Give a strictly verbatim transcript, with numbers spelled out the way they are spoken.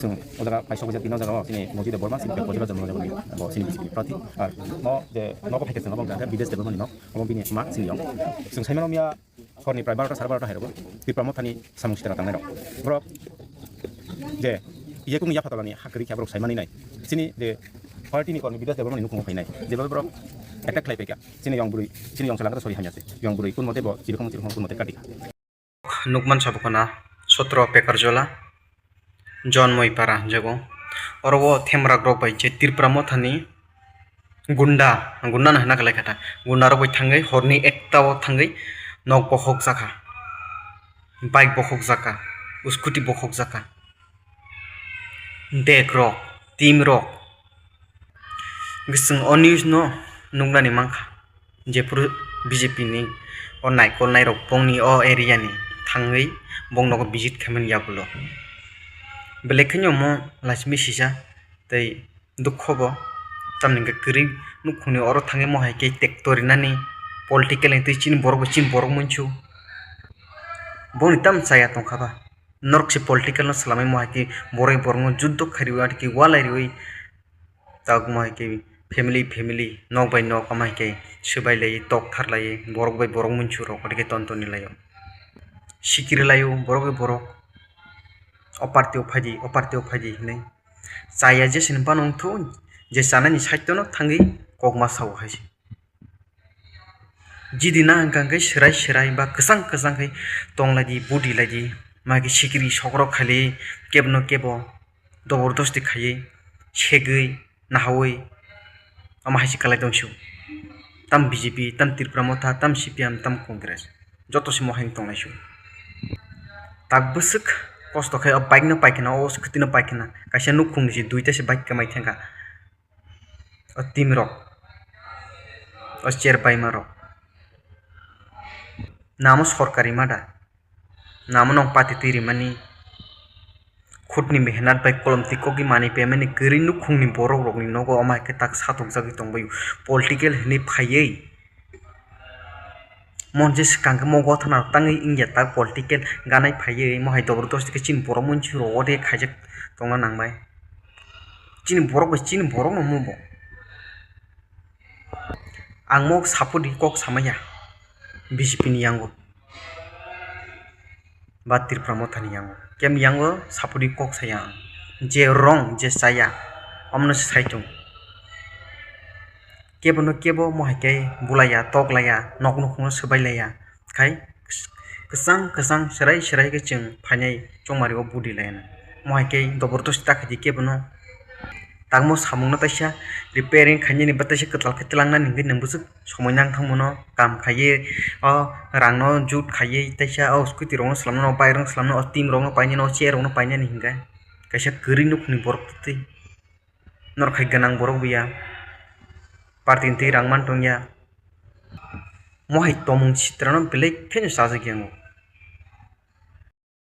Chwng o jaga paisa hoja tino jaga o chini Moji Debbarma chini Debbarma Debbarma ni bo chini B J P ni prarthi. Ar mo je nogo phaikhe chwng obo wngkha Bides Debbarma ni nok, obo bini ma chini yong. Chwng saimano miya horni prai barota sare barota hai rogo Tipra Mothani samung sitara tangnai rok. Borok je iye kung ya phatala ni hakri khe borok saimani nai. Chini je party ni kormi Bides Debbarma ni nukhungo phainai. Jeba borok attack khlai paikha. Chini yong bwrwi, chini yong chalangta sori hamya se. Yong bwrwi kun mote bo chirikhong chirikhong kun mote katika. Nukman sabukana sotro Pekarjola, Jonmoi para hinjago. Oro o themrak rok bai je Tripura Mothani gunda, gunda no hwnna kwlai kha ta. Gunda rok bai thangwi horni ekta o thangwi nok bokhok jakha, bike bokhok jakha, scooty bokhok jakha, dek rok, team rok. Chwng o news no nuknani mankha. Jephuru B J P ni o naikolnai rok bongni o area ni thangwi bong nogo visit khaimani yagulo. Belai kheno omo laisimi sisa tei dukho bo. Tamni hwnkhe kwrwi nukhungni oro thangwi mo hai khe tekto rinani political ni twi chini borok bai chini borok munchu. Bongni tam chaya tongkha ba. Norok se political no swlamwi mo hai khe borok borok no juddo khairwi aro khe walai rwi. Tabuk mo hai khe family family, nok bai nok, omo hai khe swbai lai, tok thar lai, borok bai borok munchu rok, aro khe ton toni lai o. Sikiri lai o borok bai borok, o party o phaidi, o party o phaidi hinwi. Chaya jesini bano wngthu, je chanani side no thangwi kok ma sao hai se. Jidi na hwnkha hwnkhe swrai swrai ba kwchang kwchang khe tong lai di, budi lai di, ma khe sikiri sokrok khai lai, kebo no kebo dobordosti khaiwi, segwi, nahawi, omo hai se kwlai tong sio. Tam B J P, tam Tripura Motha, tam C P M, tam Congress, joto se mo hai tong lai sio. Tak bwswk kosto khe o bike no pai khna, o scooty no pai khna, kaisa nukhung ni se duita se bike kwmai thangkha. O team rok, o chair paima rok, namo sorkari ma da, namo nong pati twi rimani, khutni mehnat bai kolom twi kok bai manwi paimani kwrwi nukhungni borok rokni nogo omo hai khe tak satokjagwi tongbaio. Political hinwi phaiwi. Mon je swkang khe mo gotha narok tangwi wngya tak political ganai phaiwi mo hai dobordosti khe chini borok munsi rok ode khaijak tongna nangbai. Chini borok bai chini borok no mo bo. Ang mo support di kok samaya B J P ni yango. Ba Tripura Mothani yango. Kemni yango sapudi kok saya ang. Je wrong, je chaya, omono se saitung. Kebono kebo mo hai khe bulaiya, toklaiya, nok nukhungno swbailaiya. Khai kwchang kwchang, swrai swrai khe chwng phainai chongmari o budi laiya. Mo hai khe dobordosti ta khaidi kebono. Tangmo samungno taisa repairing khainani ba taisa kwtal khe twlangnani hwnkhe nwng bwswk somoi nangthangmano kam khaiwi o rangno jut khaiwi taisa o scooty rokno swlamnano, bike rokno swlamnano, o team rokno painani, o chair rokno painani hwnkhe kaisa kwrwi nukhungni borok twi norok hai gwnang borok buya party ni twi rang man tongya. Mo hai tongmung sitrano belai kheno chajakya wngo.